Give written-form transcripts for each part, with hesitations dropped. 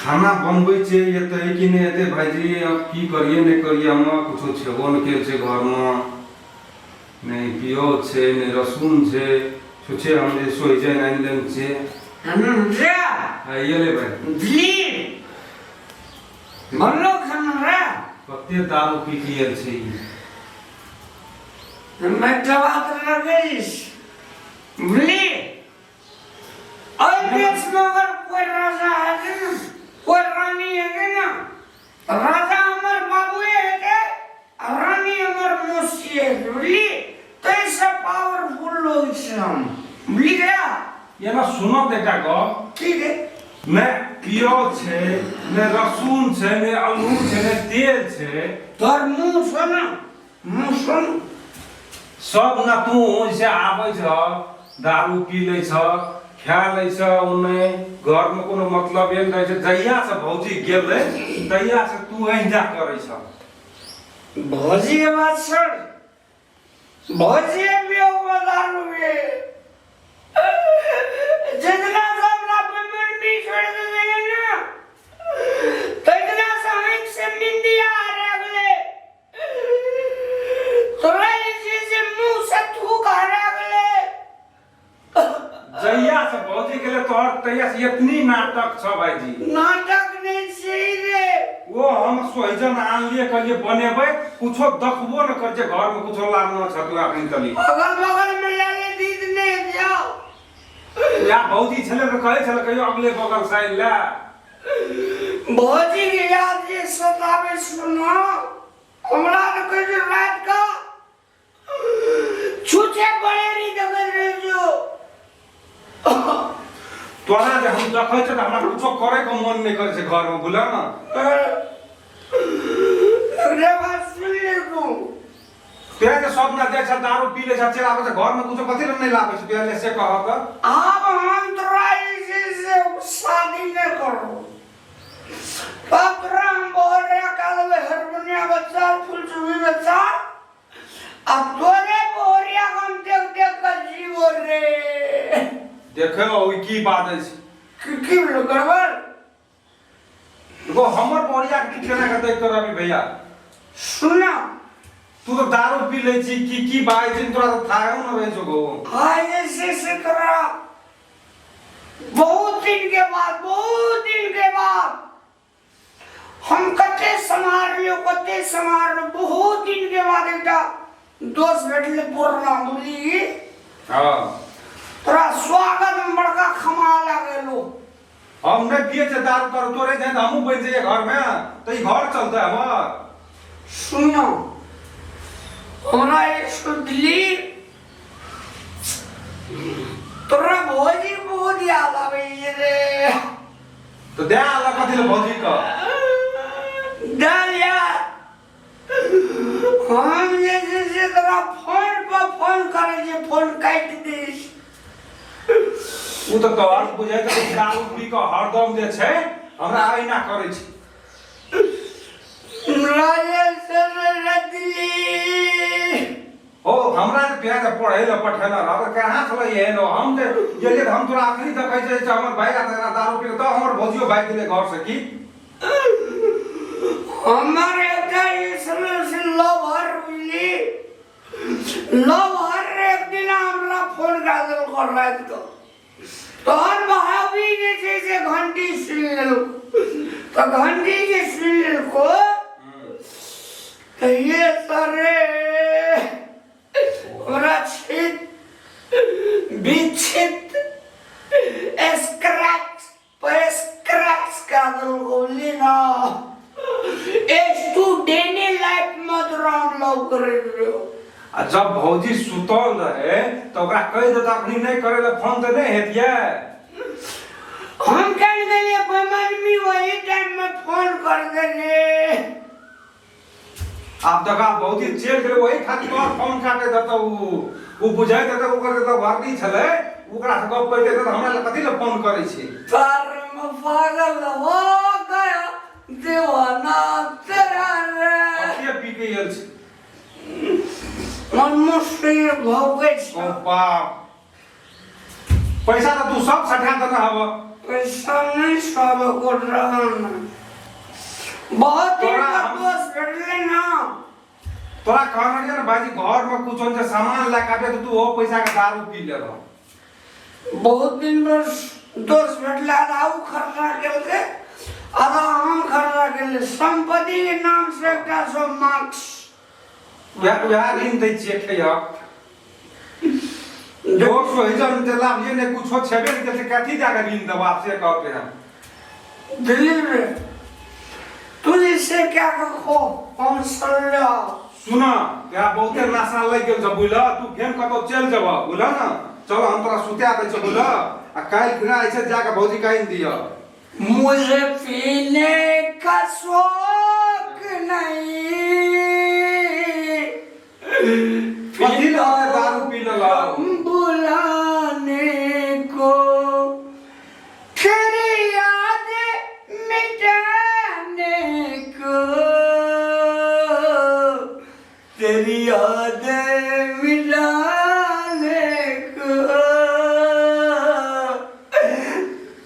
खाना बनबै छियै एतै कि नहि एतै भाइजी? आब की करियै नहि करियै, हमरा कुछो छेबो नहि कयल छै घरमे। नहि पियाउज छै, नहि रसून छै। छुछे हम जे सोहिजन आनि लेने छियै। रे। आइए ले भाइ। बुझली, बनलो खाना रे? कते दारू पी के आयल छै ई। हम एकटा बात रखिस, बुझली? एहि देश में अगर कोई राजा हेतै ने, कोई रानी हेतै ने, तऽ राजा हमर बाबुए हेतै आ रानी हमर मौसी हेतै, बुझली? ताहिसँ पावरफुल लोग छी हम, बुझली गया? एना सुनत एकटा गप। की रे? नहि पियाज छै, नहि रसून छै, नहि आलू छै, नहि तेल छै। तोहर मुँह छौ ने, मुँह सुन। सब न तू जैसे आबै छ, दारू पी लै छ, खा लै छ, ओने घरमे कोनो मतलब नहि रहै छै। जहिया से भौजी गेलै तहिया से तू अहिना करै छ। भौजी के बात सर, भौजी भी होगा दारू भी। जितना सब ना पेमेंट भी छोड़ देंगे ना, तो इतना समय से निंदिया आ रहे अगले। तोरा जे छै से मुँह से थूक हरा गेलै। जहिया से भौजी गेलै तोहर तहिया से इतनी नाटक छ भाईजी। नाटक नहि छै रे। ओ हम सोहिजन आनलियै, कहलियै बनेबै, कुछो देखबो न कर छै घरमे, कुछो लाबना छ तू अखनी तली। अगल बगल मे ले ले दीद ने जाओ। या भौजी छलै तऽ कहै छलै कहियो अगले बगल से आनि ले। भौजी के याद जे सताबै सुनो, हमरा तऽ कहै छै राति कऽ छुछे बड़ेरी देखैत रहै छौ। तोरा जे हम देखै छियै तऽ हमरा कुछो करैके मन नहि करै छै घरमे, बुझल ने? रे बात सुन ले तू। तें जे सब ना जाइ छै, दारू पी लै छै, चलि आबै छै, घरमे कुछो कथी लए नहि लाबै छै तें से कहऽ तऽ। आब हम तोरा जे छै से शादी नहि करबो। तब तोरा हम बोल रहे काल हरमुनिया बच्चा, फुलचुबी बच्चा, आ तोरे बोरिया हम देख देख कर जीवो रे। देखै ओ की बाजै छै। की की भेलो गड़बड़? एगो हमर बोरिया के केना के दैत रहबी भैया? सुना। तू तो दारू पी लै छी, की की बाजै छी, तोरा तऽ थाहो न रहै छौ गो। आइ जे छै से तोरा बहुत दिन के बाद, बहुत दिन के बाद हम कते सम्हारलियो, कते सम्हारलियो, बहुत दिन के बाद एकटा दोस्त भेटलै पुरना, बुझली? तोरा स्वागत में बड़का खमा लागेलो। हम नहि पियै छियै दारू तारू, तोरे जाए तऽ हमहूँ बनि जइयै घरमे तऽ ई घर चलतै हमर। सुनो, हमरा एक सुधली, तोरा भौजी बहुत याद आबै रे। तऽ दए आला कथी लए भौजी के? दलिया, हम जे छै से तोरा फोन पर फोन करै छियै, फोन काटि दै छै। ओ तऽ तोहर बुझाइ छै दारू पी कऽ हरदम जे छै हमरा अहिना करै छै। राजेश्वर रजनी। ओ हमरा जे तोरा के पढ़ै लए पठेने रह तऽ कहाँ छलै एहन? हम जे गेलियै तऽ हम तोरा अखनी देखै छियै जे हमर भाइ आ तेना दारू पी कऽ, तऽ हमर भौजियो भागि गेलै घर से की। हमर एकटा इसमें लवर, बुझली, लवर एक दिन हमरा फोन कए देलको राति कऽ, तहन भाभी जे छै से घंटी सुनि लेलको, तऽ घंटी जे सुनि लेलको तऽ ये सरे हमरा छित बिछित स्क्रैच पर स्क्रैच कए देलको, बुझली ना? एस टू डेली लाइफ में तोरा हम लव करे रहियो। आ जब भौजी सुतल रहे तऽ ओकरा कहि देता अखनी नहि करे लए फोन तऽ नहि हेतियै। हम केन गेलियै बेमनमी, वही टाइम में फोन कर देने। आब देखा, भौजी चलि गेलै, ओही खातिर तोहर फोन काटे देतौ। उ बुझाइत हेतै ओकर जे वर्दी छलै, ओकरा से गप करिते तऽ हमरा लए कथी लए फोन करै छै। प्यार में पागल हो गया दीवाना तेरा रे। कते पी के आयल छै। मन मुश्किल भऽ गेल छै। ओ बाप, पैसा तऽ तू सब सठा देने हब। पैसा नहीं सब को रहना बहुत दिन तोरा का दोस्त भेटले ना। तोरा कहना रहियै ने भाईजी घर में कुछ जे सामान लए के आबे तऽ तू ओ पैसा के दारू पी लेलह। बहुत दिन पर दोस्त भेटले, आधा उ खर्चा केलकै आधा हम खर्चा केलियै। संपत्ति के नाम से एकटा सौ मार्क्स वएह वएह ऋण दै छियै खैहक। दोस्त होइ जन ते लाभ ये ने कुछो छेबे नहि केलकै, कथी जाके ऋण देबो आब से कहते हैं। दिल्ली में तू जैसे क्या खो हम सल्ला। सुन तोरा बहुते नशा लागि गेल छौ बुझल, तू फेन कतौ चलि जेबह बुझल ने। चल हम तोरा सुता दै छियौ बुझल, आ काल्हि खुना जे छै जाके भौजी के आनि दिअ। मुझे पीने का शौक नहीं। कथी लए दारू पी लेलक? बुलाने को तेरी याद मिटाने को, तेरी याद मिटाने को,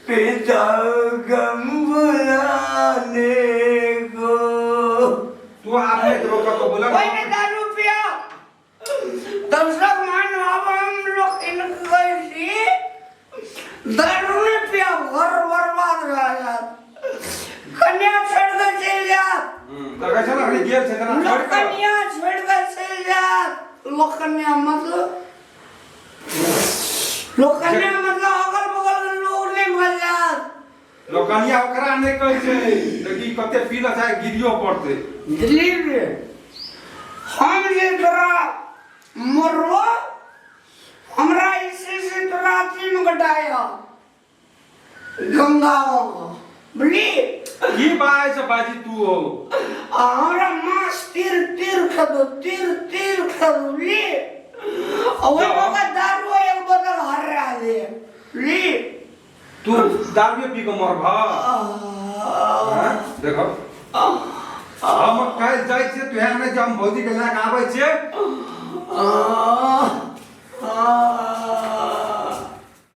पिता गम बुलाने को। तू आब नहि देबो कतौ बुझल। कोई ने दारू पिया दर्शक मान अब हम लोग इनके लिए दारू नहीं पिया घर बर्बाद भए जात, कन्या छोड़ के चलि जात। देखै छै ने अखनी गेल छै जेना छोड़ि लोक कऽ। कन्या छोड़ के चलि जात। लोक कन्या मतलब लोक कन्या मतलब अगल बगल के लोग नहीं भए जात। लोक कन्या ओकरा नहि कहै छै, देखी कते पी लऽ चाहे गिरियो पड़तै। दिलीप रे, हम जे तोरा मरबो हमरा इसी से तोरा तीन गोटा गंगा बुझली। की बात छै बाजी तू हो? आ हमरा माछ तीर तीर खेदो तीर तीर खेदो बुझली। आ ओहि मौका दारू एक बोतल हर्रा दे बुझली। तू दारुए पी कऽ मरबह? देखो हम काल्हि जाइ छियै, तू नहि जे हम भौजीके लए कऽ आबै छियै।